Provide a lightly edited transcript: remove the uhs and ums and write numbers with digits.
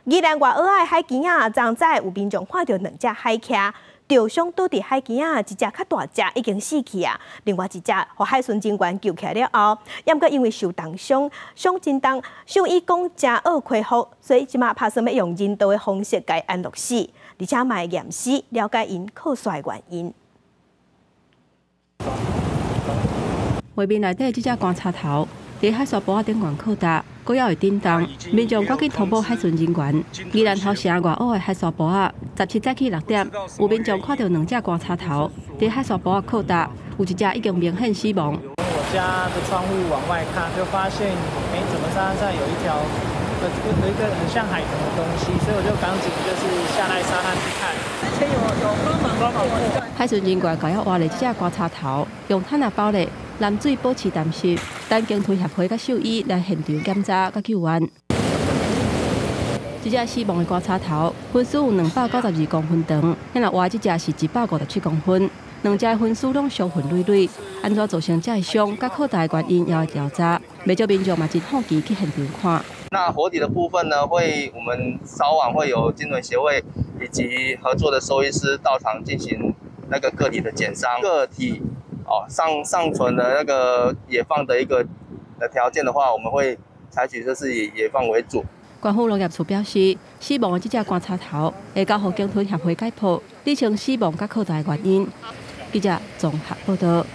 宜蘭外澳仔海墘仔，昨早有民眾看著兩隻海鰭著傷倒佇海墘仔，一隻較大隻已經死去啊，另外一隻予海巡人員救起來了後，猶閣因為受重傷，傷真重，獸醫講誠惡恢復，所以這馬拍算欲用人道的方式共伊安樂死，而且嘛會驗屍了解𪜶擴散的原因。畫面內底這隻觀察頭，佇海沙埔仔頂懸擴大，閣猶會振動，民眾趕緊通報海巡人員。宜蘭頭城外澳的海沙埔仔，17早起6點，有民眾看著兩隻觀察頭佇海沙埔仔擴大，有一隻已經明顯死亡。我家的窗戶往外看，就發現，欸，怎麼沙灘上有一條，有一個很像海豚的東西，所以我就趕緊就是下來沙灘去看。之前有幫忙過。海巡人員共伊挖咧這隻觀察頭，用毯仔包咧，淋水保持澹濕，等鯨豚協會佮獸醫來現場檢查佮救援。這隻死亡的觀察頭，分屍有292公分長，遐若活這隻是157公分，兩隻分屍攏傷痕累累。按怎造成這个傷佮擴大的原因，猶會調查。袂少民眾嘛真好奇去現場看。那活體的部分呢，會我們稍晚會有鯨豚協會以及合作的獸醫師到場進行那個個體的檢傷，個體哦尚存的那個野放的一個的條件的話，我們會採取就是以野放為主。縣府農業處表示，死亡的這隻觀察頭會交予鯨豚協會解剖，理清死亡佮擴大的原因。記者綜合報道。